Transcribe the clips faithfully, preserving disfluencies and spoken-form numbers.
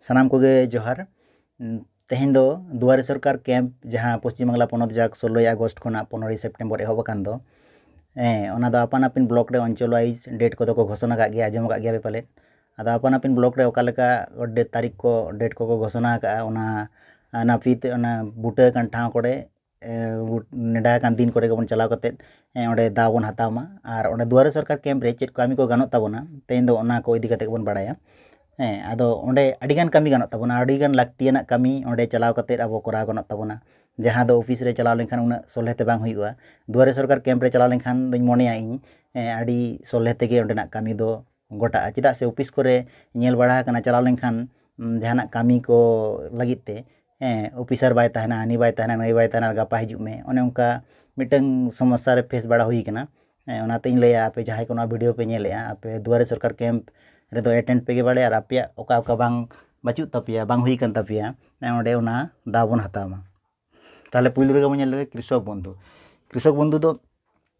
ᱥᱟᱱᱟᱢ ᱠᱚᱜᱮ ᱡᱚᱦᱟᱨ᱾ ᱩᱸ, ᱛᱮᱦᱮᱧ ᱫᱚ ᱫᱩᱣᱟᱨᱮ ᱥᱚᱨᱠᱟᱨ ᱠᱮᱢᱯ, ᱡᱟᱦᱟᱸ ᱯᱚᱥᱪᱤᱢ ᱵᱟᱝᱞᱟ ᱯᱚᱱᱚᱛ ᱡᱟᱠ ᱥᱳᱞᱳᱭ ᱟᱜᱚᱥᱴ ᱠᱷᱚᱱᱟᱜ ᱯᱚᱱᱨᱚᱭ ᱥᱮᱯᱴᱮᱢᱵᱚᱨ ᱮᱦᱚᱵ ᱟᱠᱟᱱ ᱫᱚ, ᱦᱮᱸ, ᱚᱱᱟ ᱫᱚ ᱟᱯᱟᱱ ᱟᱹᱯᱤᱱ ᱵᱞᱚᱠ ᱨᱮ ᱚᱧᱪᱚᱞ ᱣᱟᱭᱤᱡ ᱰᱮᱴ ᱠᱚᱫᱚ ᱠᱚ ᱜᱷᱳᱥᱚᱱᱟ ᱠᱟᱜ ᱜᱮᱭᱟ, ᱟᱸᱡᱚᱢ ᱟᱠᱟᱫ ᱜᱮᱭᱟ ᱯᱮ ᱯᱟᱞᱮᱫ᱾ ᱟᱫᱚ ᱟᱯᱟᱱ ᱟᱹᱯᱤᱱ ᱵᱞᱚᱠ ᱨᱮ ᱚᱠᱟ ᱞᱮᱠᱟ ᱰᱮᱴ, ᱛᱟᱹᱨᱤᱠᱷ ᱠᱚ, ᱰᱮᱴ ᱠᱚᱠᱚ ᱜᱷᱳᱥᱚᱱᱟ ᱟᱠᱟᱫᱼᱟ, ᱚᱱᱟ, ᱚᱱᱟ ᱱᱟᱹᱯᱤᱛ ᱚᱱᱟ ᱵᱩᱴᱟᱹ ᱟᱠᱟᱱ ᱴᱷᱟᱶ ᱠᱚᱨᱮ ᱮ, ᱱᱮᱰᱟ ᱟᱠᱟᱱ ᱫᱤᱱ ᱠᱚᱨᱮ ᱜᱮᱵᱚᱱ ᱪᱟᱞᱟᱣ ᱠᱟᱛᱮᱫ, ᱮ, ᱚᱸᱰᱮ ᱫᱟᱣ ᱵᱚᱱ ᱦᱟᱛᱟᱣ ᱢᱟ᱾ ᱟᱨ ᱚᱸᱰᱮ ᱫᱩᱣᱟᱨᱮ ᱥᱚᱨᱠᱟᱨ ᱠᱮᱢᱯ ᱨᱮ ᱪᱮᱫ ᱠᱟᱹᱢᱤ ᱠᱚ ᱜᱟᱱᱚᱜ ᱛᱟᱵᱚᱱᱟ, ᱛᱮᱦᱮᱧ ᱫᱚ ᱚᱱᱟ ᱠᱚ ᱤᱫᱤ ᱠᱟᱛᱮᱫ ᱵᱚᱱ ᱵᱟᱲᱟᱭᱟ᱾ ᱦᱮᱸ, ᱟᱫᱚ ᱚᱸᱰᱮ ᱟᱹᱰᱤᱜᱟᱱ ᱠᱟᱹᱢᱤ ᱜᱟᱱᱚᱜ ᱛᱟᱵᱚᱱᱟ, ᱟᱹᱰᱤᱜᱟᱱ ᱞᱟᱹᱠᱛᱤᱭᱟᱱᱟᱜ ᱠᱟᱹᱢᱤ ᱚᱸᱰᱮ ᱪᱟᱞᱟᱣ ᱠᱟᱛᱮᱫ ᱟᱵᱚ ᱠᱚᱨᱟᱣ ᱜᱟᱱᱚᱜ ᱛᱟᱵᱚᱱᱟ, ᱡᱟᱦᱟᱸ ᱫᱚ ᱚᱯᱷᱤᱥ ᱨᱮ ᱪᱟᱞᱟᱣ ᱞᱮᱱᱠᱷᱟᱱ ᱩᱱᱟᱹᱜ ᱥᱚᱞᱦᱮ ᱛᱮ ᱵᱟᱝ ᱦᱩᱭᱩᱜᱼᱟ᱾ ᱫᱩᱣᱟᱨᱮ ᱥᱚᱨᱠᱟᱨ ᱠᱮᱢᱯ ᱨᱮ ᱪᱟᱞᱟᱣ ᱞᱮᱱᱠᱷᱟᱱ ᱫᱚᱧ ᱢᱚᱱᱮᱭᱟ ᱤᱧ, ᱮ, ᱟᱹᱰᱤ ᱥᱚᱞᱦᱮ ᱛᱮᱜᱮ ᱚᱸᱰᱮᱱᱟᱜ ᱠᱟᱹᱢᱤ ᱫᱚ ᱜᱚᱴᱟᱜᱼᱟ᱾ ᱪᱮᱫᱟᱜ ᱥᱮ ᱚᱯᱷᱤᱥ ᱠᱚᱨᱮ ᱧᱮᱞ ᱵᱟᱲᱟ ᱟᱠᱟᱱᱟ, ᱪᱟᱞᱟᱣ ᱞᱮᱱᱠᱷᱟᱱ, ᱩᱢ, ᱡᱟᱦᱟᱱᱟᱜ ᱠᱟᱹᱢᱤ ᱠᱚ ᱞᱟᱹᱜᱤᱫ ᱛᱮ, ᱦᱮᱸ, ᱚᱯᱷᱤᱥᱟᱨ ᱵᱟᱭ ᱛᱟᱦᱮᱱᱟ, ᱦᱟᱹᱱᱤ ᱵᱟᱭ ᱛᱟᱦᱮᱱᱟ, ᱱᱟᱹᱭ ᱵᱟᱭ ᱛᱟᱦᱮᱱᱟ, ᱜᱟᱯᱟ ᱦᱤᱡᱩᱜ ᱢᱮ, ᱚᱱᱮ ᱚᱱᱠᱟ ᱢᱤᱫᱴᱟᱝ ᱥᱚᱢᱚᱥᱥᱟ ᱨᱮ ᱯᱷᱮᱥ ᱵᱟᱲᱟ ᱦᱩᱭ ᱠᱟᱱᱟ᱾ ᱦᱮᱸ, ᱚᱱᱟᱛᱮᱧ ᱞᱟᱹᱭᱟ, ᱟᱯᱮ ᱡᱟᱦᱟᱸᱭ ᱠᱚ ᱱᱚᱣᱟ ᱵᱷᱤᱰᱤᱭᱳ ᱯᱮ ᱧᱮᱞᱮᱫᱼᱟ, ᱟᱯᱮ ᱫᱩᱣᱟᱨᱮ ᱥᱚᱨᱠᱟᱨ ᱠᱮᱢᱯ ᱨᱮᱫᱚ ᱮᱴᱮᱱᱰ ᱯᱮᱜᱮ ᱵᱟᱲᱮ, ᱟᱨ ᱟᱯᱮᱭᱟᱜ ᱚᱠᱟ ᱚᱠᱟ ᱵᱟᱝ ᱵᱟᱹᱪᱩᱜ ᱛᱟᱯᱮᱭᱟ, ᱵᱟᱝ ᱦᱩᱭ ᱠᱟᱱ ᱛᱟᱯᱮᱭᱟ, ᱦᱮᱸ, ᱚᱸᱰᱮ ᱚᱱᱟ ᱫᱟᱣ ᱵᱚᱱ ᱦᱟᱛᱟᱣ ᱢᱟ᱾ ᱛᱟᱦᱚᱞᱮ ᱯᱩᱭᱞᱩ ᱨᱮᱜᱮ ᱵᱚᱱ ᱧᱮᱞ ᱞᱮᱜᱮ ᱠᱨᱤᱥᱚᱠ ᱵᱚᱱᱫᱷᱩ᱾ ᱠᱨᱤᱥᱚᱠ ᱵᱚᱱᱫᱷᱩ ᱫᱚ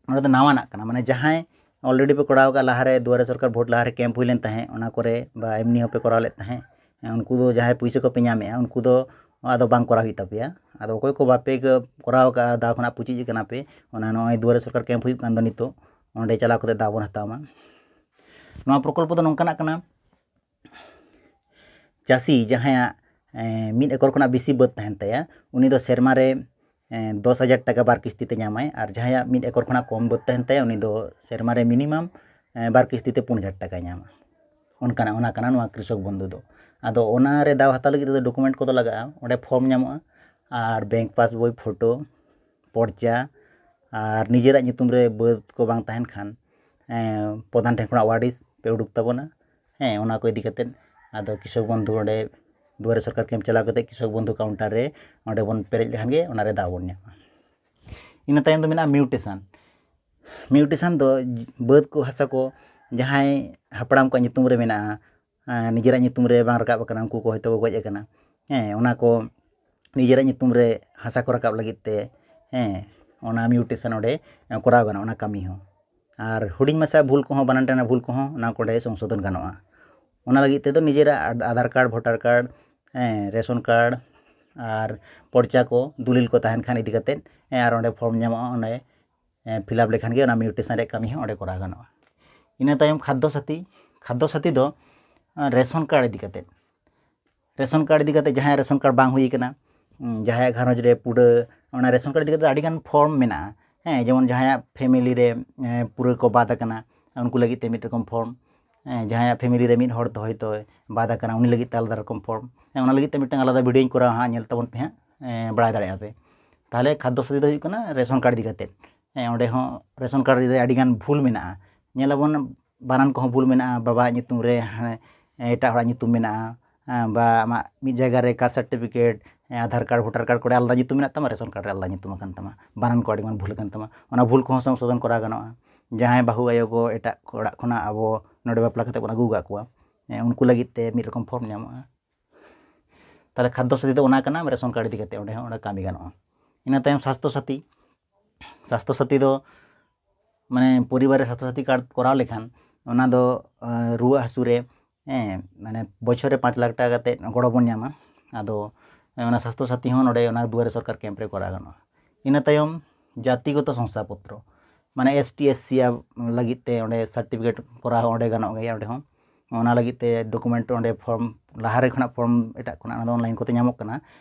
ᱚᱸᱰᱮ ᱫᱚ ᱱᱟᱣᱟᱱᱟᱜ ᱠᱟᱱᱟ, ᱢᱟᱱᱮ ᱡᱟᱦᱟᱸᱭ ᱚᱞᱨᱮᱰᱤ ᱯᱮ ᱠᱚᱨᱟᱣ ᱟᱠᱟᱫ, ᱞᱟᱦᱟᱨᱮ ᱫᱩᱣᱟᱨᱮ ᱥᱚᱨᱠᱟᱨ ᱵᱷᱳᱴ ᱞᱟᱦᱟᱨᱮ ᱠᱮᱢᱯ ᱦᱩᱭ ᱞᱮᱱ ᱛᱟᱦᱮᱸᱫ, ᱚᱱᱟ ᱠᱚᱨᱮ ᱵᱟ ᱮᱢᱱᱤ ᱦᱚᱸᱯᱮ ᱠᱚᱨᱟᱣ ᱞᱮᱫ ᱛᱟᱦᱮᱸᱫ, ᱩᱱᱠᱩ ᱫᱚ ᱡᱟᱦᱟᱸᱭ ᱯᱩᱭᱥᱟᱹ ᱠᱚᱯᱮ ᱧᱟᱢᱮᱫᱼᱟ, ᱩᱱᱠᱩ ᱫᱚ ᱟᱫᱚ ᱵᱟᱝ ᱠᱚᱨᱟᱣ ᱦᱩᱭᱩᱜ ᱛᱟᱯᱮᱭᱟ᱾ ᱟᱫᱚ ᱚᱠᱚᱭ ᱠᱚ ᱵᱟᱯᱮ ᱠᱚᱨᱟᱣ ᱟᱠᱟᱫᱼᱟ, ᱫᱟᱣ ᱠᱷᱚᱱᱟᱜ ᱯᱩᱪᱩᱡ ᱟᱠᱟᱱᱟ ᱯᱮ, ᱚᱱᱟ ᱱᱚᱜᱼᱚᱭ ᱫᱩᱣᱟᱨᱮ ᱥᱚᱨᱠᱟᱨ ᱠᱮᱢᱯ ᱦᱩᱭᱩᱜ ᱠᱟᱱ ᱫᱚ ᱱᱤᱛᱚᱜ, ᱚᱸᱰᱮ ᱪᱟᱞᱟᱣ ᱠᱟᱛᱮ ᱫᱟᱣ ᱵᱚᱱ ᱦᱟᱛᱟᱣ ᱢᱟ᱾ ᱱᱚᱣᱟ ᱯᱨᱚᱠᱚᱞᱯᱚ ᱫᱚ ᱱᱚᱝᱠᱟᱱᱟᱜ ᱠᱟᱱᱟ, ᱪᱟᱹᱥᱤ ᱡᱟᱦᱟᱸᱭᱟᱜ, ᱮᱸ, ᱢᱤᱫ ᱮᱠᱚᱨ ᱠᱷᱚᱱᱟᱜ ᱵᱮᱥᱤ ᱵᱟᱹᱫᱽ ᱛᱟᱦᱮᱱ ᱛᱟᱭᱟ, ᱩᱱᱤ ᱫᱚ ᱥᱮᱨᱢᱟ ᱨᱮ, ᱮᱸ, ᱫᱚᱥ ᱦᱟᱡᱟᱨ ᱴᱟᱠᱟ ᱵᱟᱨ ᱠᱤᱥᱛᱤ ᱛᱮ ᱧᱟᱢᱟᱭ, ᱟᱨ ᱡᱟᱦᱟᱸᱭᱟᱜ ᱢᱤᱫ ᱮᱠᱚᱨ ᱠᱷᱚᱱᱟᱜ ᱠᱚᱢ ᱵᱟᱹᱫᱽ ᱛᱟᱦᱮᱱ ᱛᱟᱭᱟ, ᱩᱱᱤ ᱫᱚ ᱥᱮᱨᱢᱟ ᱨᱮ ᱢᱤᱱᱤᱢᱟᱢ, ᱮᱸ, ᱵᱟᱨ ᱠᱤᱥᱛᱤ ᱛᱮ ᱯᱩᱱ ᱦᱟᱡᱟᱨ ᱴᱟᱠᱟᱭ ᱧᱟᱢᱟ᱾ ᱚᱱᱠᱟᱱᱟᱜ, ᱚᱱᱟ ᱠᱟᱱᱟ ᱱᱚᱣᱟ ᱠᱨᱤᱥᱚᱠ ᱵᱚᱱᱫᱷᱩ ᱫᱚ᱾ ᱟᱫᱚ ᱚᱱᱟ ᱨᱮ ᱫᱟᱣ ᱦᱟᱛᱟᱣ ᱞᱟᱹᱜᱤᱫ ᱛᱮᱫᱚ ᱰᱚᱠᱩᱢᱮᱱᱴ ᱠᱚᱫᱚ ᱞᱟᱜᱟᱜᱼᱟ, ᱚᱸᱰᱮ ᱯᱷᱚᱨᱢ ᱧᱟᱢᱚᱜᱼᱟ, ᱟᱨ ᱵᱮᱝᱠ ᱯᱟᱥᱵᱳᱭ, ᱯᱷᱳᱴᱳ, ᱯᱚᱨᱪᱟ, ᱟᱨ ᱱᱤᱡᱮᱨᱟᱜ ᱧᱩᱛᱩᱢ ᱨᱮ ᱵᱟᱹᱫᱽ ᱠᱚ ᱵᱟᱝ ᱛᱟᱦᱮᱱ ᱠᱷᱟᱱ, ᱮᱸ, ᱯᱨᱚᱫᱷᱟᱱ ᱴᱷᱮᱱ ᱠᱷᱚᱱᱟᱜ ᱣᱟᱨᱤᱥ ᱯᱮ ᱩᱰᱩᱠ ᱛᱟᱵᱚᱱᱟ᱾ ᱦᱮᱸ, ᱚᱱᱟ ᱠᱚ ᱤᱫᱤ ᱠᱟᱛᱮᱫ ᱟᱫᱚ ᱠᱨᱤᱥᱚᱠ ᱵᱚᱱᱫᱷᱩ ᱚᱸᱰᱮ ᱫᱩᱣᱟᱨᱮ ᱥᱚᱨᱠᱟᱨ ᱠᱮᱢᱯ ᱪᱟᱞᱟᱣ ᱠᱟᱛᱮᱫ ᱠᱨᱤᱥᱚᱠ ᱵᱚᱱᱫᱷᱩ ᱠᱟᱣᱩᱱᱴᱟᱨ ᱨᱮ ᱚᱸᱰᱮ ᱵᱚᱱ ᱯᱮᱨᱮᱡ ᱞᱮᱠᱷᱟᱱ ᱜᱮ ᱚᱱᱟ ᱨᱮ ᱫᱟᱣ ᱵᱚᱱ ᱧᱟᱢᱟ᱾ ᱤᱱᱟᱹ ᱛᱟᱭᱚᱢ ᱫᱚ ᱢᱮᱱᱟᱜᱼᱟ ᱢᱤᱭᱩᱴᱮᱥᱚᱱ᱾ ᱢᱤᱭᱩᱴᱮᱥᱚᱱ ᱫᱚ ᱵᱟᱹᱫᱽ ᱠᱚ, ᱦᱟᱥᱟ ᱠᱚ ᱡᱟᱦᱟᱸᱭ ᱦᱟᱯᱲᱟᱢ ᱠᱚᱣᱟᱜ ᱧᱩᱛᱩᱢ ᱨᱮ ᱢᱮᱱᱟᱜᱼᱟ, ᱟᱨ ᱱᱤᱡᱮᱨᱟᱜ ᱧᱩᱛᱩᱢ ᱨᱮ ᱵᱟᱝ ᱨᱟᱠᱟᱵ ᱟᱠᱟᱱᱟ, ᱩᱱᱠᱩ ᱠᱚ ᱦᱚᱭᱛᱳ ᱠᱚ ᱜᱚᱡ ᱟᱠᱟᱱᱟ᱾ ᱦᱮᱸ, ᱚᱱᱟ ᱠᱚ ᱱᱤᱡᱮᱨᱟᱜ ᱧᱩᱛᱩᱢ ᱨᱮ ᱦᱟᱥᱟ ᱠᱚ ᱨᱟᱠᱟᱵ ᱞᱟᱹᱜᱤᱫ ᱛᱮ, ᱦᱮᱸ, ᱚᱱᱟ ᱢᱤᱭᱩᱴᱮᱥᱚᱱ ᱚᱸᱰᱮ ᱠᱚᱨᱟᱣ ᱜᱟᱱᱚᱜᱼᱟ, ᱚᱱᱟ ᱠᱟᱹᱢᱤ ᱦᱚᱸ᱾ ᱟᱨ ᱦᱩᱰᱤᱧ ᱢᱟᱪᱷᱟ ᱵᱷᱩᱞ ᱠᱚᱦᱚᱸ, ᱵᱟᱱᱟᱱ ᱴᱟᱱᱟ ᱵᱷᱩᱞ ᱠᱚᱦᱚᱸ ᱚᱱᱟ ᱠᱚᱨᱮ ᱥᱚᱝᱥᱳᱫᱷᱚᱱ ᱜᱟᱱᱚᱜᱼᱟ᱾ ᱚᱱᱟ ᱞᱟᱹᱜᱤᱫ ᱛᱮᱫᱚ ᱱᱤᱡᱮᱨᱟᱜ ᱟᱫᱷᱟᱨ ᱠᱟᱨᱰ, ᱵᱷᱳᱴᱟᱨ ᱠᱟᱨᱰ, ᱦᱮᱸ, ᱨᱮᱥᱚᱱ ᱠᱟᱨᱰ ᱟᱨ ᱯᱚᱨᱪᱟ ᱠᱚ, ᱫᱩᱞᱤᱞ ᱠᱚ ᱛᱟᱦᱮᱱ ᱠᱷᱟᱱ ᱤᱫᱤ ᱠᱟᱛᱮᱫ, ᱦᱮᱸ, ᱟᱨ ᱚᱸᱰᱮ ᱯᱷᱚᱨᱢ ᱧᱟᱢᱚᱜᱼᱟ, ᱚᱸᱰᱮ ᱯᱷᱤᱞᱟᱯ ᱞᱮᱠᱷᱟᱱ ᱜᱮ ᱚᱱᱟ ᱢᱤᱭᱩᱴᱮᱥᱚᱱ ᱨᱮᱭᱟᱜ ᱠᱟᱹᱢᱤ ᱦᱚᱸ ᱚᱸᱰᱮ ᱠᱚᱨᱟᱣ ᱜᱟᱱᱚᱜᱼᱟ᱾ ᱤᱱᱟᱹ ᱛᱟᱭᱚᱢ ᱠᱷᱟᱫᱽᱫᱚ ᱥᱟᱛᱷᱤ, ᱠᱷᱟᱫᱽᱫᱚ ᱥᱟᱛᱷᱤ ᱫᱚ ᱨᱮᱥᱚᱱ ᱠᱟᱨᱰ ᱤᱫᱤ ᱠᱟᱛᱮᱫ, ᱨᱮᱥᱚᱱ ᱠᱟᱨᱰ ᱤᱫᱤ ᱠᱟᱛᱮᱫ ᱡᱟᱦᱟᱸᱭᱟᱜ ᱨᱮᱥᱚᱱ ᱠᱟᱨᱰ ᱵᱟᱝ ᱦᱩᱭ ᱠᱟᱱᱟ, ᱡᱟᱦᱟᱸᱭᱟᱜ ᱜᱷᱟᱨᱚᱸᱡᱽ ᱨᱮ ᱯᱩᱨᱟᱹ, ᱚᱱᱟ ᱨᱮᱥᱚᱱ ᱠᱟᱨᱰ ᱤᱫᱤ ᱠᱟᱛᱮᱫ ᱟᱹᱰᱤᱜᱟᱱ ᱯᱷᱚᱨᱢ ᱢᱮᱱᱟᱜᱼᱟ, ᱦᱮᱸ, ᱡᱮᱢᱚᱱ ᱡᱟᱦᱟᱸᱭᱟᱜ ᱯᱷᱮᱢᱮᱞᱤ ᱨᱮ ᱯᱩᱨᱟᱹ ᱠᱚ ᱵᱟᱫ ᱟᱠᱟᱱᱟ, ᱩᱱᱠᱩ ᱞᱟᱹᱜᱤᱫ ᱛᱮ ᱢᱤᱫ ᱨᱚᱠᱚᱢ ᱯᱷᱚᱨᱢ, ᱦᱮᱸ, ᱡᱟᱦᱟᱸᱭᱟᱜ ᱯᱷᱮᱢᱮᱞᱤ ᱨᱮ ᱢᱤᱫ ᱦᱚᱲ ᱫᱚ ᱦᱚᱭᱛᱳ ᱵᱟᱫ ᱟᱠᱟᱱᱟ, ᱩᱱᱤ ᱞᱟᱹᱜᱤᱫ ᱛᱮ ᱟᱞᱟᱫᱟ ᱨᱚᱠᱚᱢ ᱯᱷᱚᱨᱢ, ᱦᱮᱸ, ᱚᱱᱟ ᱞᱟᱹᱜᱤᱫ ᱛᱮ ᱢᱤᱫᱴᱟᱝ ᱟᱞᱟᱫᱟ ᱵᱷᱤᱰᱤᱭᱳᱧ ᱠᱚᱨᱟᱣᱟ ᱦᱟᱸᱜ, ᱧᱮᱞ ᱛᱟᱵᱚᱱ ᱯᱮ ᱦᱟᱸᱜ, ᱦᱮᱸ, ᱵᱟᱲᱟᱭ ᱫᱟᱲᱮᱭᱟᱜᱼᱟ ᱯᱮ᱾ ᱛᱟᱦᱚᱞᱮ ᱠᱷᱟᱫᱽᱫᱚ ᱥᱟᱛᱷᱤ ᱫᱚ ᱦᱩᱭᱩᱜ ᱠᱟᱱᱟ ᱨᱮᱥᱚᱱ ᱠᱟᱨᱰ ᱤᱫᱤ ᱠᱟᱛᱮᱫ, ᱦᱮᱸ, ᱚᱸᱰᱮ ᱦᱚᱸ ᱨᱮᱥᱚᱱ ᱠᱟᱨᱰ ᱨᱮ ᱟᱹᱰᱤᱜᱟᱱ ᱵᱷᱩᱞ ᱢᱮᱱᱟᱜᱼᱟ, ᱧᱮᱞ ᱟᱵᱚᱱ ᱵᱟᱱᱟᱱ ᱠᱚᱦᱚᱸ ᱵᱷᱩᱞ ᱢᱮᱱᱟᱜᱼᱟ, ᱵᱟᱵᱟᱣᱟᱜ ᱧᱩᱛᱩᱢ ᱨᱮ ᱦᱟᱱᱮ ᱮᱴᱟᱜ ᱦᱚᱲᱟᱜ ᱧᱩᱛᱩᱢ ᱢᱮᱱᱟᱜᱼᱟ, ᱦᱮᱸ, ᱵᱟ ᱟᱢᱟᱜ ᱢᱤᱫ ᱡᱟᱭᱜᱟ ᱨᱮ caste certificate, Aadhaar card, voter card ᱠᱚᱨᱮ ᱟᱞᱟᱫᱟ ᱧᱩᱛᱩᱢ ᱢᱮᱱᱟᱜ ᱛᱟᱢᱟ, ᱨᱮᱥᱚᱱ ᱠᱟᱨᱰ ᱨᱮ ᱟᱞᱟᱫᱟ ᱧᱩᱛᱩᱢ ᱟᱠᱟᱱ ᱛᱟᱢᱟ, ᱵᱟᱱᱟᱱ ᱠᱚ ᱟᱹᱰᱤᱜᱟᱱ ᱵᱷᱩᱞ ᱟᱠᱟᱱ ᱛᱟᱢᱟ, ᱚᱱᱟ ᱵᱷᱩᱞ ᱠᱚᱦᱚᱸ ᱥᱚᱝᱥᱳᱫᱷᱚᱱ ᱠᱚᱨᱟᱣ ᱜᱟᱱᱚᱜᱼᱟ᱾ ᱡᱟᱦᱟᱸᱭ ᱵᱟᱹᱦᱩ ᱟᱭᱳ ᱠᱚ ᱮᱴᱟᱜ ᱚᱲᱟᱜ ᱠᱷᱚᱱᱟᱜ ᱟᱵᱚ ᱱᱚᱰᱮ ᱵᱟᱯᱞᱟ ᱠᱟᱛᱮ ᱵᱚᱱ ᱟᱹᱜᱩ ᱟᱠᱟᱫ ᱠᱚᱣᱟ, ᱦᱮᱸ, ᱩᱱᱠᱩ ᱞᱟᱹᱜᱤᱫ ᱛᱮ ᱢᱤᱫ ᱨᱚᱠᱚᱢ ᱯᱷᱚᱨᱢ ᱧᱟᱢᱚᱜᱼᱟ᱾ ᱛᱟᱦᱚᱞᱮ ᱠᱷᱟᱫᱽᱫᱚ ᱥᱟᱛᱷᱤ ᱫᱚ ᱚᱱᱟ ᱠᱟᱱᱟ, ᱨᱮᱥᱚᱱ ᱠᱟᱨᱰ ᱤᱫᱤ ᱠᱟᱛᱮ ᱚᱸᱰᱮ ᱦᱚᱸ ᱚᱸᱰᱮ ᱠᱟᱹᱢᱤ ᱜᱟᱱᱚᱜᱼᱟ᱾ ᱤᱱᱟᱹ ᱛᱟᱭᱚᱢ ᱥᱟᱥᱛᱷᱚ ᱥᱟᱛᱷᱤ, ᱥᱟᱥᱛᱷᱚ ᱥᱟᱛᱷᱤ ᱫᱚ ᱢᱟᱱᱮ ᱯᱚᱨᱤᱵᱟᱨ ᱨᱮ ᱥᱟᱥᱛᱷᱚ ᱥᱟᱛᱷᱤ ᱠᱟᱨᱰ ᱠᱚᱨᱟᱣ ᱞᱮᱠᱷᱟᱱ ᱚᱱᱟ ᱫᱚ, ᱟᱸ, ᱨᱩᱣᱟᱹᱜ ᱦᱟᱹᱥᱩ ᱨᱮ, ᱦᱮᱸ, ᱢᱟᱱᱮ ᱵᱚᱪᱷᱚᱨ ᱨᱮ ᱯᱟᱸᱪ ᱞᱟᱠᱷ ᱴᱟᱠᱟ ᱠᱟᱛᱮᱫ ᱜᱚᱲᱚ ᱵᱚᱱ ᱧᱟᱢᱟ᱾ ᱟᱫᱚ ᱚᱱᱟ ᱥᱟᱥᱛᱷᱚ ᱥᱟᱛᱷᱤ ᱦᱚᱸ ᱱᱚᱰᱮ ᱚᱱᱟ ᱫᱩᱣᱟᱨᱮ ᱥᱚᱨᱠᱟᱨ ᱠᱮᱢᱯ ᱨᱮ ᱠᱚᱨᱟᱣ ᱜᱟᱱᱚᱜᱼᱟ᱾ ᱤᱱᱟᱹ ᱛᱟᱭᱚᱢ ᱡᱟᱛᱤᱜᱚᱛᱚ ᱥᱚᱝᱥᱟᱯᱚᱛᱨᱚ, ᱢᱟᱱᱮ ᱮᱥ ᱴᱤ, ᱮᱥ ᱥᱤ ᱞᱟᱹᱜᱤᱫ ᱛᱮ ᱚᱸᱰᱮ ᱥᱟᱨᱴᱤᱯᱷᱤᱠᱮᱴ ᱠᱚᱨᱟᱣ ᱦᱚᱸ ᱚᱸᱰᱮ ᱜᱟᱱᱚᱜ ᱜᱮᱭᱟ᱾ ᱚᱸᱰᱮ ᱦᱚᱸ ᱚᱱᱟ ᱞᱟᱹᱜᱤᱫ ᱛᱮ ᱰᱚᱠᱩᱢᱮᱱᱴ ᱚᱸᱰᱮ ᱯᱷᱚᱨᱢ, ᱞᱟᱦᱟ ᱨᱮ ᱠᱷᱚᱱᱟᱜ ᱯᱷᱚᱨᱢ ᱮᱴᱟᱜ ᱠᱷᱚᱱᱟᱜ, ᱚᱱᱟ ᱫᱚ ᱚᱱᱞᱟᱭᱤᱱ ᱠᱚᱛᱮ ᱧᱟᱢᱚᱜ ᱠᱟᱱᱟ᱾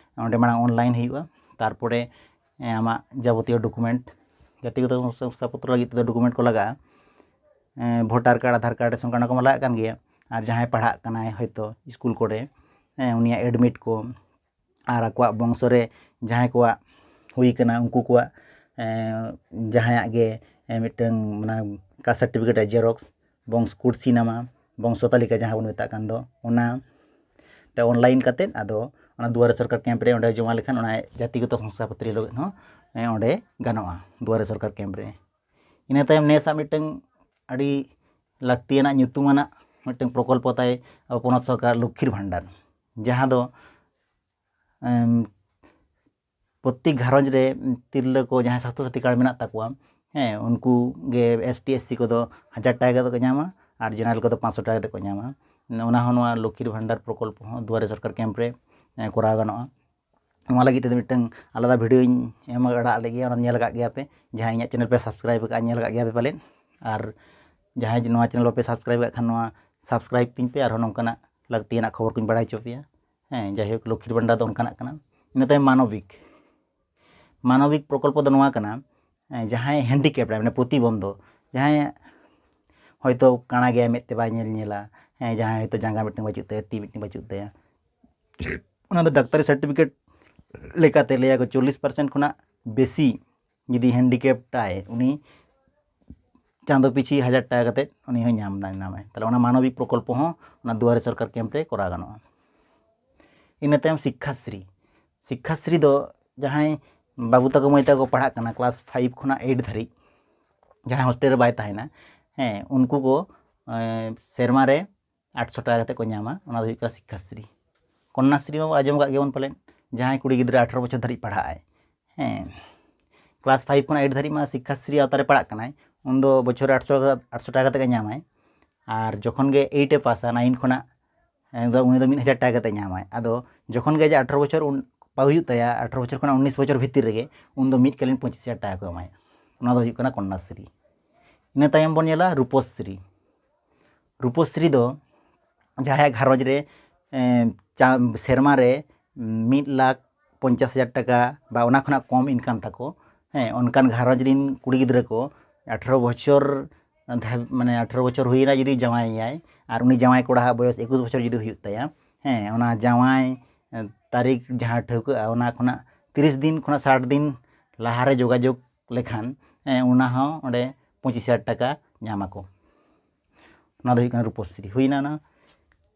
ᱚᱸᱰᱮ ᱢᱟᱲᱟᱝ ᱚᱱᱞᱟᱭᱤᱱ ᱦᱩᱭᱩᱜᱼᱟ, ᱛᱟᱨᱯᱚᱨᱮ, ᱮᱸ, ᱟᱢᱟᱜ ᱡᱟᱵᱚᱛᱤᱭᱚ ᱰᱚᱠᱩᱢᱮᱱᱴ, ᱡᱟᱛᱤᱜᱚᱛᱚ ᱥᱚᱝᱥᱛᱷᱟᱯᱚᱛᱨᱚ ᱞᱟᱹᱜᱤᱫ ᱛᱮᱫᱚ ᱰᱚᱠᱩᱢᱮᱱᱴ ᱠᱚ ᱞᱟᱜᱟᱜᱼᱟ᱾ ᱮᱸ, voter card, Aadhaar card, ration card, ᱚᱱᱟ ᱠᱚᱢᱟ ᱞᱟᱜᱟᱜ ᱠᱟᱱ ᱜᱮᱭᱟ᱾ ᱟᱨ ᱡᱟᱦᱟᱸᱭ ᱯᱟᱲᱦᱟᱜ ᱠᱟᱱᱟᱭ ᱦᱚᱭᱛᱳ ᱥᱠᱩᱞ ᱠᱚᱨᱮ, ᱮᱸ, ᱩᱱᱤᱭᱟᱜ ᱮᱰᱢᱤᱴ ᱠᱚ, ᱟᱨ ᱟᱠᱚᱣᱟᱜ ᱵᱚᱝᱥᱚ ᱨᱮ ᱡᱟᱦᱟᱸᱭ ᱠᱚᱣᱟᱜ ᱦᱩᱭ ᱠᱟᱱᱟ, ᱩᱱᱠᱩ ᱠᱚᱣᱟᱜ, ᱮᱸ, ᱡᱟᱦᱟᱸᱭᱟᱜ ᱜᱮ, ᱮᱸ, ᱢᱤᱫᱴᱟᱹᱝ ᱚᱱᱟ ᱠᱟᱥᱴ ᱥᱟᱨᱴᱤᱯᱷᱤᱠᱮᱴ ᱨᱮᱭᱟᱜ ᱡᱮᱨᱚᱠᱥ, ᱵᱚᱝᱥ ᱠᱩᱴᱥᱤ ᱱᱟᱢᱟ, ᱵᱚᱝᱥᱚ ᱛᱟᱹᱞᱤᱠᱟ ᱡᱟᱦᱟᱸ ᱵᱚᱱ ᱢᱮᱛᱟᱜ ᱠᱟᱱ ᱫᱚ, ᱚᱱᱟ ᱛᱮ ᱚᱱᱞᱟᱭᱤᱱ ᱠᱟᱛᱮᱫ ᱟᱫᱚ ᱚᱱᱟ ᱫᱩᱣᱟᱨᱮ ᱥᱚᱨᱠᱟᱨ ᱠᱮᱢᱯ ᱨᱮ ᱚᱸᱰᱮ ᱡᱚᱢᱟ ᱞᱮᱠᱷᱟᱱ ᱚᱱᱟ ᱡᱟᱛᱤᱜᱚᱛᱚ ᱥᱚᱝᱥᱛᱷᱟᱯᱚᱛᱨᱤ ᱞᱟᱹᱜᱤᱫ ᱦᱚᱸ, ᱮᱸ, ᱚᱸᱰᱮ ᱜᱟᱱᱚᱜᱼᱟ ᱫᱩᱣᱟᱨᱮ ᱥᱚᱨᱠᱟᱨ ᱠᱮᱢᱯ ᱨᱮ᱾ ᱤᱱᱟᱹ ᱛᱟᱭᱚᱢ ᱱᱮᱥᱟᱜ ᱢᱤᱫᱴᱟᱹᱝ ᱟᱹᱰᱤ ᱞᱟᱹᱠᱛᱤᱭᱟᱱᱟᱜ ᱧᱩᱛᱩᱢᱟᱱᱟᱜ ᱢᱤᱫᱴᱟᱹᱝ ᱯᱨᱚᱠᱚᱞᱯᱚ ᱛᱟᱭ ᱟᱵᱚ ᱯᱚᱱᱚᱛ ᱥᱚᱨᱠᱟᱨ ᱞᱚᱠᱠᱷᱤᱨ ᱵᱷᱟᱱᱰᱟᱨ, ᱡᱟᱦᱟᱸ ᱫᱚ, ᱮᱢ, ᱯᱨᱚᱛᱛᱮᱠ ᱜᱷᱟᱨᱚᱸᱡᱽ ᱨᱮ ᱛᱤᱨᱞᱟᱹ ᱠᱚ ᱡᱟᱦᱟᱸᱭ ᱥᱟᱥᱛᱷᱚ ᱥᱟᱛᱷᱤ ᱠᱟᱨᱰ ᱢᱮᱱᱟᱜ ᱛᱟᱠᱚᱣᱟ, ᱦᱮᱸ, ᱩᱱᱠᱩ ᱜᱮ ᱮᱥ ᱴᱤ, ᱮᱥ ᱥᱤ ᱠᱚᱫᱚ ᱦᱟᱡᱟᱨ ᱴᱟᱠᱟ ᱠᱟᱛᱮ ᱠᱚ ᱧᱟᱢᱟ ᱟᱨ ᱡᱮᱱᱟᱨᱮᱞ ᱠᱚᱫᱚ ᱯᱟᱸᱪᱥᱚ ᱴᱟᱠᱟ ᱠᱟᱛᱮ ᱠᱚ ᱧᱟᱢᱟ᱾ ᱚᱱᱟ ᱦᱚᱸ ᱱᱚᱣᱟ ᱞᱚᱠᱠᱷᱤᱨ ᱵᱷᱟᱱᱰᱟᱨ ᱯᱨᱚᱠᱚᱞᱯᱚ ᱦᱚᱸ ᱫᱩᱣᱟᱨᱮ ᱥᱚᱨᱠᱟᱨ ᱠᱮᱢᱯ ᱨᱮ ᱠᱚᱨᱟᱣ ᱜᱟᱱᱚᱜᱼᱟ᱾ ᱱᱚᱣᱟ ᱞᱟᱹᱜᱤᱫ ᱛᱮᱫᱚ ᱢᱤᱫᱴᱟᱝ ᱟᱞᱟᱫᱟ ᱵᱷᱤᱰᱤᱭᱳᱧ ᱮᱢ ᱟᱲᱟᱜ ᱞᱮᱫ ᱜᱮᱭᱟ, ᱚᱱᱟ ᱧᱮᱞ ᱟᱠᱟᱫ ᱜᱮᱭᱟ ᱯᱮ᱾ ᱡᱟᱦᱟᱸᱭ ᱤᱧᱟᱹᱜ ᱪᱮᱱᱮᱞ ᱯᱮ ᱥᱟᱵᱥᱠᱨᱟᱭᱤᱵ ᱟᱠᱟᱫᱼᱟ, ᱧᱮᱞ ᱟᱠᱟᱫ ᱜᱮᱭᱟ ᱯᱮ ᱯᱟᱞᱮᱱ᱾ ᱟᱨ ᱡᱟᱦᱟᱸᱭ ᱱᱚᱣᱟ ᱪᱮᱱᱮᱞ ᱵᱟᱯᱮ ᱥᱟᱵᱥᱠᱨᱟᱭᱤᱵ ᱟᱠᱟᱫ ᱠᱷᱟᱱ, ᱱᱚᱣᱟ ᱥᱟᱵᱥᱠᱨᱟᱭᱤᱵ ᱛᱤᱧ ᱯᱮ, ᱟᱨᱦᱚᱸ ᱱᱚᱝᱠᱟᱱᱟᱜ ᱞᱟᱹᱠᱛᱤᱭᱟᱱᱟᱜ ᱠᱷᱚᱵᱚᱨ ᱠᱚᱧ ᱵᱟᱲᱟᱭ ᱦᱚᱪᱚ ᱯᱮᱭᱟ᱾ ᱦᱮᱸ, ᱡᱟᱭᱦᱳᱠ, ᱞᱚᱠᱠᱷᱤᱨ ᱵᱷᱟᱱᱰᱟᱨ ᱫᱚ ᱚᱱᱠᱟᱱᱟᱜ ᱠᱟᱱᱟ᱾ ᱤᱱᱟᱹ ᱛᱟᱭᱚᱢ ᱢᱟᱱᱚᱵᱤᱠ᱾ ᱢᱟᱱᱚᱵᱤᱠ ᱯᱨᱚᱠᱚᱞᱯᱚ ᱫᱚ ᱱᱚᱣᱟ ᱠᱟᱱᱟ, ᱡᱟᱦᱟᱸᱭ ᱦᱮᱱᱰᱤᱠᱮᱯᱰ, ᱢᱟᱱᱮ ᱯᱨᱚᱛᱤᱵᱚᱱᱫᱷᱚ, ᱡᱟᱦᱟᱸᱭ ᱦᱚᱭᱛᱳ ᱠᱟᱬᱟ ᱜᱮᱭᱟ, ᱢᱮᱫ ᱛᱮ ᱵᱟᱭ ᱧᱮᱞ ᱧᱮᱞᱟ, ᱦᱮᱸ, ᱡᱟᱦᱟᱸᱭ ᱦᱚᱭᱛᱳ ᱡᱟᱸᱜᱟ ᱢᱤᱫᱴᱟᱝ ᱵᱟᱹᱪᱩᱜ ᱛᱟᱭᱟ, ᱛᱤ ᱢᱤᱫᱴᱟᱝ ᱵᱟᱹᱪᱩᱜ ᱛᱟᱭᱟ, ᱚᱱᱟ ᱫᱚ ᱰᱟᱠᱛᱟᱨᱤ ᱥᱟᱨᱴᱤᱯᱷᱤᱠᱮᱴ ᱞᱮᱠᱟᱛᱮ ᱞᱟᱹᱭᱟᱠᱚ ᱪᱚᱞᱞᱤᱥ ᱯᱟᱨᱥᱮᱱᱴ ᱠᱷᱚᱱᱟᱜ ᱵᱮᱥᱤ ᱡᱩᱫᱤ ᱦᱮᱱᱰᱤᱠᱮᱯᱰ ᱟᱭ, ᱩᱱᱤ ᱪᱟᱸᱫᱚ ᱯᱤᱪᱷᱤ ᱦᱟᱡᱟᱨ ᱴᱟᱠᱟ ᱠᱟᱛᱮᱫ ᱩᱱᱤ ᱦᱚᱸ ᱧᱟᱢ ᱫᱟ-, ᱧᱟᱢᱟᱭ᱾ ᱛᱟᱦᱚᱞᱮ ᱚᱱᱟ ᱢᱟᱱᱚᱵᱤᱠ ᱯᱨᱚᱠᱚᱞᱯᱚ ᱦᱚᱸ ᱚᱱᱟ ᱫᱩᱣᱟᱨᱮ ᱥᱚᱨᱠᱟᱨ ᱠᱮᱢᱯ ᱨᱮ ᱠᱚᱨᱟᱣ ᱜᱟᱱᱚᱜᱼᱟ᱾ ᱤᱱᱟᱹ ᱛᱟᱭᱚᱢ ᱥᱤᱠᱠᱷᱟᱥᱨᱤ᱾ ᱥᱤᱠᱠᱷᱟᱥᱨᱤ ᱫᱚ ᱡᱟᱦᱟᱸᱭ ᱵᱟᱹᱵᱩ ᱛᱟᱠᱚ ᱢᱟᱹᱭ ᱛᱟᱠᱚ ᱠᱚ ᱯᱟᱲᱦᱟᱜ ᱠᱟᱱᱟ ᱠᱞᱟᱥ ᱯᱷᱟᱭᱤᱵᱷ ᱠᱷᱚᱱᱟᱜ ᱮᱭᱤᱴ ᱫᱷᱟᱹᱨᱤᱡ, ᱡᱟᱦᱟᱸᱭ ᱦᱳᱥᱴᱮᱞ ᱨᱮ ᱵᱟᱭ ᱛᱟᱦᱮᱱᱟ, ᱦᱮᱸ, ᱩᱱᱠᱩ ᱠᱚ, ᱮᱸ, ᱥᱮᱨᱢᱟ ᱨᱮ ᱟᱴᱥᱚ ᱴᱟᱠᱟ ᱠᱟᱛᱮ ᱠᱚ ᱧᱟᱢᱟ᱾ ᱚᱱᱟ ᱫᱚ ᱦᱩᱭᱩᱜ ᱠᱟᱱᱟ ᱥᱤᱠᱠᱷᱟᱥᱨᱤ᱾ ᱠᱚᱱᱱᱟᱥᱨᱤ ᱢᱟ ᱟᱸᱡᱚᱢ ᱟᱠᱟᱫ ᱜᱮᱭᱟᱵᱚᱱ ᱯᱟᱞᱮᱱ, ᱡᱟᱦᱟᱸᱭ ᱠᱩᱲᱤ ᱜᱤᱫᱽᱨᱟᱹ ᱟᱴᱷᱨᱚ ᱵᱚᱪᱷᱚᱨ ᱫᱷᱟᱹᱨᱤᱡ ᱯᱟᱲᱦᱟᱜ ᱟᱭ, ᱦᱮᱸ, ᱠᱞᱟᱥ ᱯᱷᱟᱭᱤᱵᱷ ᱠᱷᱚᱱᱟᱜ ᱮᱭᱤᱴ ᱫᱷᱟᱹᱨᱤᱡ ᱢᱟ ᱥᱤᱠᱠᱷᱟᱥᱨᱤ ᱟᱣᱛᱟ ᱨᱮ ᱯᱟᱲᱟᱜ ᱠᱟᱱᱟᱭ, ᱩᱱᱫᱚ ᱵᱚᱪᱷᱚᱨ ᱨᱮ ᱟᱴᱥᱚ, ᱟᱴᱥᱚ ᱴᱟᱠᱟ ᱠᱟᱛᱮ ᱜᱮ ᱧᱟᱢᱟᱭ᱾ ᱟᱨ ᱡᱚᱠᱷᱚᱱ ᱜᱮ ᱮᱭᱤᱴ ᱮ ᱯᱟᱥᱟ, ᱱᱟᱭᱤᱱ ᱠᱷᱚᱱᱟᱜ, ᱮ, ᱫᱚ ᱩᱱᱤ ᱫᱚ ᱢᱤᱫ ᱦᱟᱡᱟᱨ ᱴᱟᱠᱟ ᱠᱟᱛᱮ ᱧᱟᱢᱟᱭ᱾ ᱟᱫᱚ ᱡᱚᱠᱷᱚᱱ ᱜᱮ ᱟᱡᱟᱜ ᱟᱴᱷᱨᱚ ᱵᱚᱪᱷᱚᱨ ᱩᱱ-, ᱯᱟ ᱦᱩᱭᱩᱜ ᱛᱟᱭᱟ, ᱟᱴᱷᱨᱚ ᱵᱚᱪᱷᱚᱨ ᱠᱷᱚᱱᱟᱜ ᱩᱱᱤᱥ ᱵᱚᱪᱷᱚᱨ ᱵᱷᱤᱛᱤᱨ ᱨᱮᱜᱮ, ᱩᱱᱫᱚ ᱢᱤᱫ ᱠᱟᱞᱤᱱ ᱯᱚᱸᱪᱤᱥ ᱦᱟᱡᱟᱨ ᱴᱟᱠᱟ ᱠᱚ ᱮᱢᱟᱭᱟ᱾ ᱚᱱᱟ ᱫᱚ ᱦᱩᱭᱩᱜ ᱠᱟᱱᱟ ᱠᱚᱱᱱᱟᱥᱨᱤ᱾ ᱤᱱᱟᱹ ᱛᱟᱭᱚᱢ ᱵᱚᱱ ᱧᱮᱞᱟ ᱨᱩᱯᱚᱥᱨᱤ᱾ ᱨᱩᱯᱚᱥᱨᱤ ᱫᱚ ᱡᱟᱦᱟᱸᱭᱟᱜ ᱜᱷᱟᱨᱚᱸᱡᱽ ᱨᱮ, ᱮᱸ, ᱪᱟ-, ᱥᱮᱨᱢᱟ ᱨᱮ ᱢᱤᱫ ᱞᱟᱠᱷ ᱯᱚᱧᱪᱟᱥ ᱦᱟᱡᱟᱨ ᱴᱟᱠᱟ ᱵᱟ ᱚᱱᱟ ᱠᱷᱚᱱᱟᱜ ᱠᱚᱢ ᱤᱱᱠᱟᱢ ᱛᱟᱠᱚ, ᱦᱮᱸ, ᱚᱱᱠᱟᱱ ᱜᱷᱟᱨᱚᱸᱡᱽ ᱨᱤᱱ ᱠᱩᱲᱤ ᱜᱤᱫᱽᱨᱟᱹ ᱠᱚ ᱟᱴᱷᱨᱚ ᱵᱚᱪᱷᱚᱨ ᱫᱷᱟᱹᱵ-, ᱢᱟᱱᱮ ᱟᱴᱷᱨᱚ ᱵᱚᱪᱷᱚᱨ ᱦᱩᱭᱮᱱᱟ ᱡᱩᱫᱤ ᱡᱟᱶᱟᱭᱮᱭᱟᱭ, ᱟᱨ ᱩᱱᱤ ᱡᱟᱶᱟᱭ ᱠᱚᱲᱟ ᱦᱟᱜ ᱵᱚᱭᱚᱥ ᱮᱠᱩᱥ ᱵᱚᱪᱷᱚᱨ ᱡᱩᱫᱤ ᱦᱩᱭᱩᱜ ᱛᱟᱭᱟ, ᱦᱮᱸ, ᱚᱱᱟ ᱡᱟᱶᱟᱭ, ᱮᱸ, ᱛᱟᱹᱨᱤᱠᱷ ᱡᱟᱦᱟᱸ ᱴᱷᱟᱹᱣᱠᱟᱹᱜᱼᱟ, ᱚᱱᱟ ᱠᱷᱚᱱᱟᱜ ᱛᱤᱨᱤᱥ ᱫᱤᱱ ᱠᱷᱚᱱᱟᱜ ᱥᱟᱴ ᱫᱤᱱ ᱞᱟᱦᱟᱨᱮ ᱡᱳᱜᱟᱡᱳᱜᱽ ᱞᱮᱠᱷᱟᱱ, ᱦᱮᱸ, ᱚᱱᱟ ᱦᱚᱸ ᱚᱸᱰᱮ ᱯᱚᱸᱪᱤᱥ ᱦᱟᱡᱟᱨ ᱴᱟᱠᱟ ᱧᱟᱢ ᱟᱠᱚ᱾ ᱚᱱᱟ ᱫᱚ ᱦᱩᱭᱩᱜ ᱠᱟᱱᱟ ᱨᱩᱯᱚᱥᱨᱤ᱾ ᱦᱩᱭᱱᱟ ᱚᱱᱟ᱾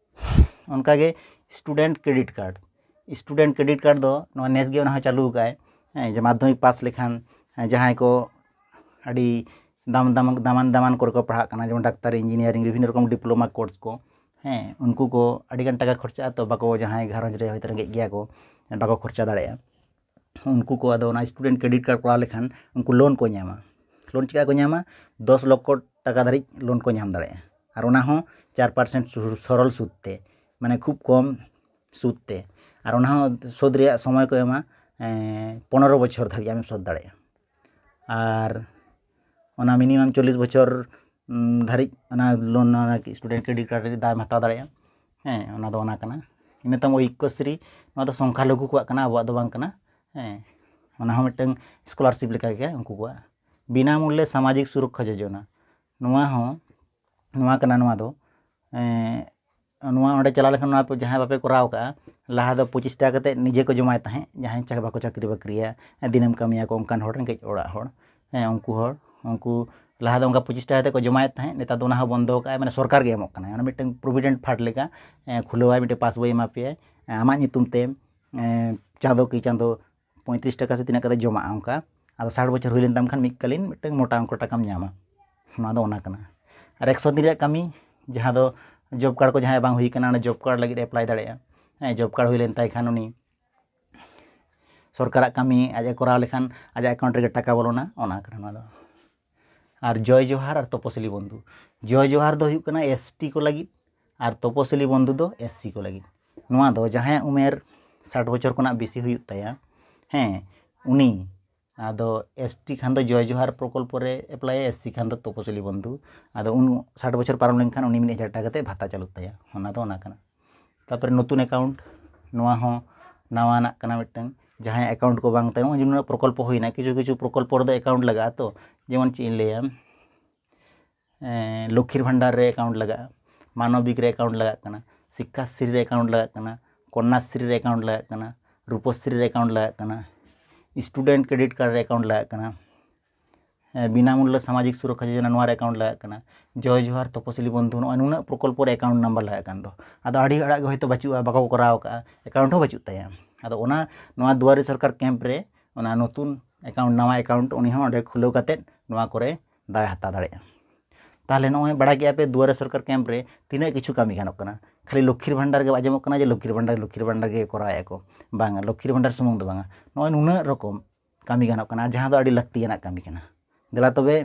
ᱚᱱᱠᱟᱜᱮ student credit card᱾ Student credit card ᱫᱚ ᱱᱚᱣᱟ ᱱᱮᱥ ᱜᱮ ᱚᱱᱟ ᱦᱚᱸ ᱪᱟᱹᱞᱩ ᱟᱠᱟᱫᱼᱟᱭ, ᱦᱮᱸ, ᱡᱮ ᱢᱟᱫᱽᱫᱷᱚᱢᱤᱠ ᱯᱟᱥ ᱞᱮᱠᱷᱟᱱ, ᱦᱮᱸ, ᱡᱟᱦᱟᱸᱭ ᱠᱚ ᱟᱹᱰᱤ ᱫᱟᱢ, ᱫᱟᱢ, ᱫᱟᱢᱟᱱ, ᱫᱟᱢᱟᱱ ᱠᱚᱨᱮ ᱠᱚ ᱯᱟᱲᱦᱟᱜ ᱠᱟᱱᱟ, ᱡᱮᱢᱚᱱ ᱰᱟᱠᱛᱟᱨᱤ, ᱤᱧᱡᱤᱱᱤᱭᱟᱨᱤᱝ, ᱵᱤᱵᱷᱤᱱᱱᱚ ᱨᱚᱠᱚᱢ diploma course ᱠᱚ, ᱦᱮᱸ, ᱩᱱᱠᱩ ᱠᱚ ᱟᱹᱰᱤᱜᱟᱱ ᱴᱟᱠᱟ ᱠᱷᱚᱨᱪᱟᱜᱼᱟ, ᱛᱚ ᱵᱟᱠᱚ, ᱡᱟᱦᱟᱸᱭ ᱜᱷᱟᱨᱚᱸᱡᱽ ᱨᱮ ᱦᱚᱭᱛᱳ ᱨᱮᱸᱜᱮᱡ ᱜᱮᱭᱟ ᱠᱚ, ᱵᱟᱠᱚ ᱠᱷᱚᱨᱪᱟ ᱫᱟᱲᱮᱭᱟᱜᱼᱟ, ᱩᱱᱠᱩ ᱠᱚ ᱟᱫᱚ ᱚᱱᱟ student credit card ᱠᱚᱨᱟᱣ ᱞᱮᱠᱷᱟᱱ ᱩᱱᱠᱩ ᱞᱳᱱ ᱠᱚ ᱧᱟᱢᱟ᱾ ᱞᱳᱱ ᱪᱤᱠᱟ ᱠᱚ ᱧᱟᱢᱟ? ᱫᱚᱥ ᱞᱚᱠᱠᱷᱚ ᱴᱟᱠᱟ ᱫᱷᱟᱹᱨᱤᱡ ᱞᱳᱱ ᱠᱚ ᱧᱟᱢ ᱫᱟᱲᱮᱭᱟᱜᱼᱟ᱾ ᱟᱨ ᱚᱱᱟ ᱦᱚᱸ ᱪᱟᱨ ᱯᱟᱨᱥᱮᱱᱴ ᱥᱚᱨᱚᱞ ᱥᱩᱫ ᱛᱮ, ᱢᱟᱱᱮ ᱠᱷᱩᱵ ᱠᱚᱢ ᱥᱩᱫ ᱛᱮ᱾ ᱟᱨ ᱚᱱᱟ ᱦᱚᱸ ᱥᱳᱫᱷ ᱨᱮᱭᱟᱜ ᱥᱚᱢᱚᱭ ᱠᱚ ᱮᱢᱟ ᱯᱚᱱᱮᱨᱚ ᱵᱚᱪᱷᱚᱨ ᱫᱷᱟᱹᱵᱤᱡ ᱟᱢᱮᱢ ᱥᱳᱫᱷ ᱫᱟᱲᱮᱭᱟᱜᱼᱟ᱾ ᱟᱨ ᱚᱱᱟ ᱢᱤᱱᱤᱢᱟᱢ ᱪᱚᱞᱞᱤᱥ ᱵᱚᱪᱷᱚᱨ ᱫᱷᱟᱹᱨᱤᱡ ᱚᱱᱟ ᱞᱳᱱ, ᱚᱱᱟ ᱥᱴᱩᱰᱮᱱᱴ ᱠᱨᱮᱰᱤᱴ ᱠᱟᱨᱰ ᱨᱮ ᱫᱟᱣᱮᱢ ᱦᱟᱛᱟᱣ ᱫᱟᱲᱮᱭᱟᱜᱼᱟ᱾ ᱦᱮᱸ, ᱚᱱᱟ ᱫᱚ ᱚᱱᱟ ᱠᱟᱱᱟ᱾ ᱤᱱᱟᱹ ᱛᱟᱭᱚᱢ ᱳᱭᱠᱚᱥᱨᱤ, ᱱᱚᱣᱟ ᱫᱚ ᱥᱚᱝᱠᱷᱟᱞᱚᱜᱷᱩ ᱠᱚᱣᱟᱜ ᱠᱟᱱᱟ, ᱟᱵᱚᱣᱟᱜ ᱫᱚ ᱵᱟᱝ ᱠᱟᱱᱟ᱾ ᱦᱮᱸ, ᱚᱱᱟ ᱦᱚᱸ ᱢᱤᱫᱴᱟᱝ ᱥᱠᱚᱞᱟᱨᱥᱤᱯ ᱞᱮᱠᱟᱜᱮ ᱩᱱᱠᱩ ᱠᱚᱣᱟᱜ᱾ ᱵᱤᱱᱟᱢᱩᱞᱞᱮ ᱥᱟᱢᱟᱡᱤᱠ ᱥᱩᱨᱚᱠᱠᱷᱟ ᱡᱳᱡᱚᱱᱟ, ᱱᱚᱣᱟ ᱦᱚᱸ, ᱱᱚᱣᱟ ᱠᱟᱱᱟ, ᱱᱚᱣᱟ ᱫᱚ ᱱᱚᱣᱟ ᱚᱸᱰᱮ ᱪᱟᱞᱟᱣ ᱞᱮᱠᱷᱟᱱ, ᱱᱚᱣᱟ ᱡᱟᱦᱟᱸᱭ ᱵᱟᱯᱮ ᱠᱚᱨᱟᱣ ᱠᱟᱜᱼᱟ, ᱞᱟᱦᱟ ᱫᱚ ᱯᱚᱸᱪᱤᱥ ᱴᱟᱠᱟ ᱠᱟᱛᱮᱫ ᱱᱤᱡᱮ ᱠᱚ ᱡᱚᱢᱟᱭ ᱛᱟᱦᱮᱸᱫ, ᱡᱟᱦᱟᱸᱭ ᱪᱟ-, ᱵᱟᱠᱚ ᱪᱟᱹᱠᱨᱤ ᱵᱟᱹᱠᱨᱤᱭᱟ, ᱫᱤᱱᱟᱹᱢ ᱠᱟᱹᱢᱤᱭᱟᱠᱚ, ᱚᱱᱠᱟᱱ ᱦᱚᱲ, ᱨᱮᱸᱜᱮᱡ ᱚᱲᱟᱜ ᱦᱚᱲ, ᱦᱮᱸ, ᱩᱱᱠᱩ ᱦᱚᱲ, ᱩᱱᱠᱩ ᱞᱟᱦᱟ ᱫᱚ ᱚᱱᱠᱟ ᱯᱚᱸᱪᱤᱥ ᱴᱟᱠᱟ ᱠᱟᱛᱮᱫ ᱠᱚ ᱡᱚᱢᱟᱭᱮᱫ ᱛᱟᱦᱮᱸᱫ, ᱱᱮᱛᱟᱨ ᱫᱚ ᱚᱱᱟ ᱦᱚᱸ ᱵᱚᱱᱫᱚ ᱠᱟᱜᱼᱟᱭ, ᱢᱟᱱᱮ ᱥᱚᱨᱠᱟᱨ ᱜᱮ ᱮᱢᱚᱜ ᱠᱟᱱᱟᱭ᱾ ᱚᱱᱟ ᱢᱤᱫᱴᱟᱝ ᱯᱨᱚᱵᱷᱤᱰᱮᱱᱴ ᱯᱷᱟᱱᱰ ᱞᱮᱠᱟ, ᱦᱮᱸ, ᱠᱷᱩᱞᱟᱹᱣᱟᱭ, ᱢᱤᱫᱴᱟᱝ ᱯᱟᱥᱵᱳᱭ ᱮᱢᱟ ᱯᱮᱭᱟᱭ, ᱦᱮᱸ, ᱟᱢᱟᱜ ᱧᱩᱛᱩᱢ ᱛᱮ, ᱦᱮᱸ, ᱪᱟᱸᱫᱚ ᱠᱤ ᱪᱟᱸᱫᱚ ᱯᱚᱸᱭᱛᱨᱤᱥ ᱴᱟᱠᱟ ᱥᱮ ᱛᱤᱱᱟᱹᱜ ᱠᱟᱛᱮ ᱡᱚᱢᱟᱜᱼᱟ ᱚᱱᱠᱟ᱾ ᱟᱫᱚ ᱥᱟᱴ ᱵᱚᱪᱷᱚᱨ ᱦᱩᱭ ᱞᱮᱱ ᱛᱟᱢ ᱠᱷᱟᱱ ᱢᱤᱫ ᱠᱟᱞᱤᱱ ᱢᱤᱫᱴᱟᱝ ᱢᱚᱴᱟ ᱚᱝᱠᱚ ᱴᱟᱠᱟᱢ ᱧᱟᱢᱟ᱾ ᱱᱚᱣᱟ ᱫᱚ ᱚᱱᱟ ᱠᱟᱱᱟ᱾ ᱟᱨ ᱮᱠᱥᱚ ᱫᱤᱱ ᱨᱮᱭᱟᱜ ᱠᱟᱹᱢᱤ, ᱡᱟᱦᱟᱸ ᱫᱚ ᱡᱚᱵᱽ ᱠᱟᱨᱰ ᱠᱚ ᱡᱟᱦᱟᱸᱭᱟᱜ ᱵᱟᱝ ᱦᱩᱭ ᱠᱟᱱᱟ, ᱚᱱᱟ ᱡᱚᱵᱽ ᱠᱟᱨᱰ ᱞᱟᱹᱜᱤᱫ ᱮᱯᱞᱟᱭ ᱫᱟᱲᱮᱭᱟᱜᱼᱟ᱾ ᱦᱮᱸ, ᱡᱚᱵᱽ ᱠᱟᱨᱰ ᱦᱩᱭ ᱞᱮᱱ ᱛᱟᱭ ᱠᱷᱟᱱ ᱩᱱᱤ ᱥᱚᱨᱠᱟᱨᱟᱜ ᱠᱟᱹᱢᱤ ᱟᱡ ᱮ ᱠᱚᱨᱟᱣ ᱞᱮᱠᱷᱟᱱ ᱟᱡᱟᱜ ᱮᱠᱟᱣᱩᱱᱴ ᱨᱮᱜᱮ ᱴᱟᱠᱟ ᱵᱚᱞᱚᱱᱟ, ᱚᱱᱟ ᱠᱟᱱᱟ ᱱᱚᱣᱟ ᱫᱚ᱾ ᱟᱨ ᱡᱚᱭ ᱡᱚᱦᱟᱨ ᱟᱨ ᱛᱚᱯᱚᱥᱤᱞᱤ ᱵᱚᱱᱫᱷᱩ, ᱡᱚᱭ ᱡᱚᱦᱟᱨ ᱫᱚ ᱦᱩᱭᱩᱜ ᱠᱟᱱᱟ ᱮᱥ ᱴᱤ ᱠᱚ ᱞᱟᱹᱜᱤᱫ, ᱟᱨ ᱛᱚᱯᱚᱥᱤᱞᱤ ᱵᱚᱱᱫᱷᱩ ᱫᱚ ᱮᱥ ᱥᱤ ᱠᱚ ᱞᱟᱹᱜᱤᱫ᱾ ᱱᱚᱣᱟ ᱫᱚ ᱡᱟᱦᱟᱸᱭᱟᱜ ᱩᱢᱮᱨ ᱥᱟᱴ ᱵᱚᱪᱷᱚᱨ ᱠᱷᱚᱱᱟᱜ ᱵᱮᱥᱤ ᱦᱩᱭᱩᱜ ᱛᱟᱭᱟ, ᱦᱮᱸ, ᱩᱱᱤ, ᱟᱫᱚ ᱮᱥ ᱴᱤ ᱠᱷᱟᱱ ᱫᱚ ᱡᱚᱭ ᱡᱚᱦᱟᱨ ᱯᱨᱚᱠᱚᱞᱯᱚ ᱨᱮ ᱮᱯᱞᱟᱭᱟ, ᱮᱥ ᱥᱤ ᱠᱷᱟᱱ ᱫᱚ ᱛᱚᱯᱚᱥᱤᱞᱤ ᱵᱚᱱᱫᱷᱩ᱾ ᱟᱫᱚ ᱩᱱ ᱥᱟᱴ ᱵᱚᱪᱷᱚᱨ ᱯᱟᱨᱚᱢ ᱞᱮᱱᱠᱷᱟᱱ ᱩᱱᱤ ᱢᱤᱫ ᱦᱟᱡᱟᱨ ᱴᱟᱠᱟ ᱠᱟᱛᱮᱫ ᱵᱷᱟᱛᱟ ᱪᱟᱹᱞᱩᱜ ᱛᱟᱭᱟ, ᱚᱱᱟ ᱫᱚ ᱚᱱᱟ ᱠᱟᱱᱟ᱾ ᱛᱟᱨᱯᱚᱨᱮ ᱱᱚᱛᱩᱱ ᱮᱠᱟᱣᱩᱱᱴ, ᱱᱚᱣᱟ ᱦᱚᱸ ᱱᱟᱣᱟᱱᱟᱜ ᱠᱟᱱᱟ ᱢᱤᱫᱴᱟᱝ, ᱡᱟᱦᱟᱸᱭ ᱮᱠᱟᱣᱩᱱᱴ ᱠᱚ ᱵᱟᱝ ᱛᱟᱦᱮᱸ, ᱱᱚᱜᱼᱚᱭ ᱡᱮ ᱱᱩᱱᱟᱹᱜ ᱯᱨᱚᱠᱚᱞᱯᱚ ᱦᱩᱭᱱᱟ, ᱠᱤᱪᱷᱩ ᱠᱤᱪᱷᱩ ᱯᱨᱚᱠᱚᱞᱯᱚ ᱨᱮᱫᱚ ᱮᱠᱟᱣᱩᱱᱴ ᱞᱟᱜᱟᱜᱼᱟ ᱛᱚ, ᱡᱮᱢᱚᱱ ᱪᱮᱫ ᱤᱧ ᱞᱟᱹᱭᱟ, ᱮᱸ, ᱞᱚᱠᱠᱷᱤᱨ ᱵᱷᱟᱱᱰᱟᱨ ᱨᱮ ᱮᱠᱟᱣᱩᱱᱴ ᱞᱟᱜᱟᱜᱼᱟ, ᱢᱟᱱᱚᱵᱤᱠ ᱨᱮ ᱮᱠᱟᱣᱩᱱᱴ ᱞᱟᱜᱟᱜ ᱠᱟᱱᱟ, ᱥᱤᱠᱠᱷᱟᱥᱨᱤ ᱨᱮ ᱮᱠᱟᱣᱩᱱᱴ ᱞᱟᱜᱟᱜ ᱠᱟᱱᱟ, ᱠᱚᱱᱱᱟᱥᱨᱤ ᱨᱮ ᱮᱠᱟᱣᱩᱱᱴ ᱞᱟᱜᱟᱜ ᱠᱟᱱᱟ, ᱨᱩᱯᱚᱥᱨᱤ ᱨᱮ ᱮᱠᱟᱣᱩᱱᱴ ᱞᱟᱜᱟᱜ ᱠᱟᱱᱟ, ᱥᱴᱩᱰᱮᱱᱴ ᱠᱨᱮᱰᱤᱴ ᱠᱟᱨᱰ ᱨᱮ ᱮᱠᱟᱣᱩᱱᱴ ᱞᱟᱜᱟᱜ ᱠᱟᱱᱟ, ᱦᱮᱸ, ᱵᱤᱱᱟᱢᱩᱞᱞᱚ ᱥᱟᱢᱟᱡᱤᱠ ᱥᱩᱨᱚᱠᱠᱷᱟ ᱡᱳᱡᱚᱱᱟ, ᱱᱚᱣᱟ ᱨᱮ ᱮᱠᱟᱣᱩᱱᱴ ᱞᱟᱜᱟᱜ ᱠᱟᱱᱟ, ᱡᱚᱭ ᱡᱚᱦᱟᱨ ᱛᱚᱯᱚᱥᱤᱞᱤ ᱵᱚᱱᱫᱷᱩ, ᱱᱚᱜᱼᱚᱭ ᱱᱩᱱᱟᱹᱜ ᱯᱨᱚᱠᱚᱞᱯᱚ ᱨᱮ ᱮᱠᱟᱣᱩᱱᱴ ᱱᱟᱢᱵᱟᱨ ᱞᱟᱜᱟᱜ ᱠᱟᱱ ᱫᱚ᱾ ᱟᱫᱚ ᱟᱹᱰᱤ ᱦᱚᱲᱟᱜ ᱜᱮ ᱦᱚᱭᱛᱳ ᱵᱟᱹᱪᱩᱜᱼᱟ, ᱵᱟᱠᱚ ᱠᱚᱨᱟᱣ ᱠᱟᱜᱼᱟ, ᱮᱠᱟᱣᱩᱱᱴ ᱦᱚᱸ ᱵᱟᱹᱪᱩᱜ ᱛᱟᱭᱟ᱾ ᱟᱫᱚ ᱚᱱᱟ, ᱱᱚᱣᱟ ᱫᱩᱣᱟᱨᱤ ᱥᱚᱨᱠᱟᱨ ᱠᱮᱢᱯ ᱨᱮ ᱚᱱᱟ ᱱᱚᱛᱩᱱ ᱮᱠᱟᱣᱩᱱᱴ, ᱱᱟᱣᱟ ᱮᱠᱟᱣᱩᱱᱴ, ᱩᱱᱤ ᱦᱚᱸ ᱚᱸᱰᱮ ᱠᱷᱩᱞᱟᱹᱣ ᱠᱟᱛᱮᱫ ᱱᱚᱣᱟ ᱠᱚᱨᱮ ᱫᱟᱣᱮ ᱦᱟᱛᱟᱣ ᱫᱟᱲᱮᱭᱟᱜᱼᱟ᱾ ᱛᱟᱦᱚᱞᱮ ᱱᱚᱜᱼᱚᱭ ᱵᱟᱲᱟᱭ ᱠᱮᱜᱼᱟ ᱯᱮ, ᱫᱩᱣᱟᱨᱮ ᱥᱚᱨᱠᱟᱨ ᱠᱮᱢᱯ ᱨᱮ ᱛᱤᱱᱟᱹᱜ ᱠᱤᱪᱷᱩ ᱠᱟᱹᱢᱤ ᱜᱟᱱᱚᱜ ᱠᱟᱱᱟ᱾ ᱠᱷᱟᱹᱞᱤ ᱞᱚᱠᱠᱷᱤᱨ ᱵᱷᱟᱱᱰᱟᱨ ᱜᱮ ᱟᱸᱡᱚᱢᱚᱜ ᱠᱟᱱᱟ ᱡᱮ ᱞᱚᱠᱠᱷᱤᱨ ᱵᱷᱟᱱᱰᱟᱨ, ᱞᱚᱠᱠᱷᱤᱨ ᱵᱷᱟᱱᱰᱟᱨ ᱜᱮ ᱠᱚᱨᱟᱣᱮᱫᱼᱟ ᱠᱚ᱾ ᱵᱟᱝᱟ, ᱞᱚᱠᱠᱷᱤᱨ ᱵᱷᱟᱱᱰᱟᱨ ᱥᱩᱢᱩᱝ ᱫᱚ ᱵᱟᱝᱟ, ᱱᱚᱜᱼᱚᱭ ᱱᱩᱱᱟᱹᱜ ᱨᱚᱠᱚᱢ ᱠᱟᱹᱢᱤ ᱜᱟᱱᱚᱜ ᱠᱟᱱᱟ, ᱡᱟᱦᱟᱸ ᱫᱚ ᱟᱹᱰᱤ ᱞᱟᱹᱠᱛᱤᱭᱟᱱᱟᱜ ᱠᱟᱹᱢᱤ ᱠᱟᱱᱟ᱾ ᱫᱮᱞᱟ ᱛᱚᱵᱮ,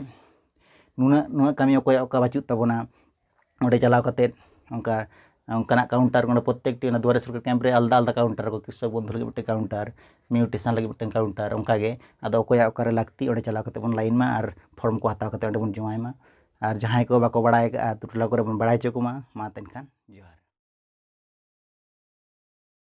ᱱᱩᱱᱟᱹᱜ, ᱱᱩᱱᱟᱹᱜ ᱠᱟᱹᱢᱤ ᱚᱠᱚᱭᱟᱜ ᱚᱠᱟ ᱵᱟᱹᱪᱩᱜ ᱛᱟᱵᱚᱱᱟ, ᱚᱸᱰᱮ ᱪᱟᱞᱟᱣ ᱠᱟᱛᱮᱫ ᱚᱱᱠᱟ ᱚᱱᱠᱟᱱᱟᱜ ᱠᱟᱣᱩᱱᱴᱟᱨ ᱚᱸᱰᱮ ᱯᱨᱚᱛᱛᱮᱠᱴᱤ ᱚᱱᱟ ᱫᱩᱣᱟᱨᱮ ᱥᱚᱨᱠᱟᱨ ᱠᱮᱢᱯ ᱨᱮ ᱟᱞᱟᱫᱟ ᱟᱞᱟᱫᱟ ᱠᱟᱣᱩᱱᱴᱟᱨ ᱠᱚ, ᱠᱨᱤᱥᱚᱠ ᱵᱚᱱᱫᱷᱩ ᱞᱟᱹᱜᱤᱫ ᱢᱤᱫᱴᱮᱱ ᱠᱟᱣᱩᱱᱴᱟᱨ, ᱢᱤᱭᱩᱴᱮᱥᱚᱱ ᱞᱟᱹᱜᱤᱫ ᱢᱤᱫᱴᱮᱱ ᱠᱟᱣᱩᱱᱴᱟᱨ, ᱚᱱᱠᱟᱜᱮ ᱟᱫᱚ ᱚᱠᱚᱭᱟᱜ ᱚᱠᱟᱨᱮ ᱞᱟᱹᱠᱛᱤ ᱚᱸᱰᱮ ᱪᱟᱞᱟᱣ ᱠᱟᱛᱮᱫ ᱵᱚᱱ ᱞᱟᱭᱤᱱ ᱢᱟ ᱟᱨ ᱯᱷᱚᱨᱢ ᱠᱚ ᱦᱟᱛᱟᱣ ᱠᱟᱛᱮᱫ ᱚᱸᱰᱮ ᱵᱚᱱ ᱡᱚᱢᱟᱭ ᱢᱟ᱾ ᱟᱨ ᱡᱟᱦᱟᱸᱭ ᱠᱚ ᱵᱟᱠᱚ ᱵᱟᱲᱟᱭ ᱟᱠᱟᱫᱼᱟ ᱟᱹᱛᱩ ᱴᱚᱞᱟ ᱠᱚᱨᱮ ᱵᱚᱱ ᱵᱟᱲᱟᱭ ᱦᱚᱪᱚ ᱠᱚᱢᱟ᱾ ᱢᱟ ᱛᱮᱱᱠᱷᱟᱱ ᱡᱚᱦᱟᱨ᱾